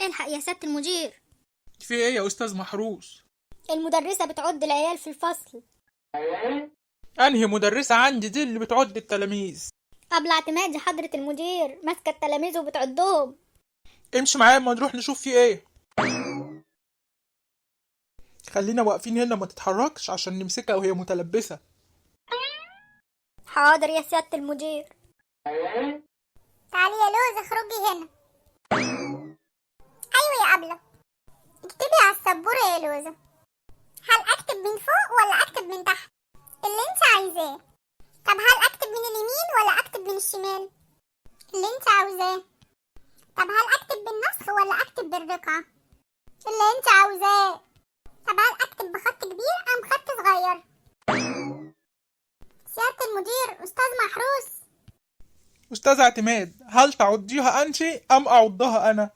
الحق يا سيادة المدير. في ايه يا استاذ محروس؟ المدرسة بتعد العيال في الفصل. انهي مدرسة عندي دي اللي بتعد التلاميذ؟ قبل اعتمادي حضرة المدير ماسكة التلاميذ وبتعدهم. امشي معايا اما نروح نشوف في ايه. خلينا واقفين هنا ما تتحركش عشان نمسكها وهي متلبسة. حاضر يا سيادة المدير. تعالي يا لوز اخرجي هنا. ايوه يا ابله. اكتبي على السبوره يا لوزه. هل اكتب من فوق ولا اكتب من تحت؟ اللي انت عايزاه. طب هل اكتب من اليمين ولا اكتب من الشمال؟ اللي انت عاوزاه. طب هل اكتب بالنسخ ولا اكتب بالرقعه؟ اللي انت عاوزاه. طب هل اكتب بخط كبير ام خط صغير؟ سيادة المدير، استاذ محروس. استاذ اعتماد، هل تعضيها انت ام اعضها انا؟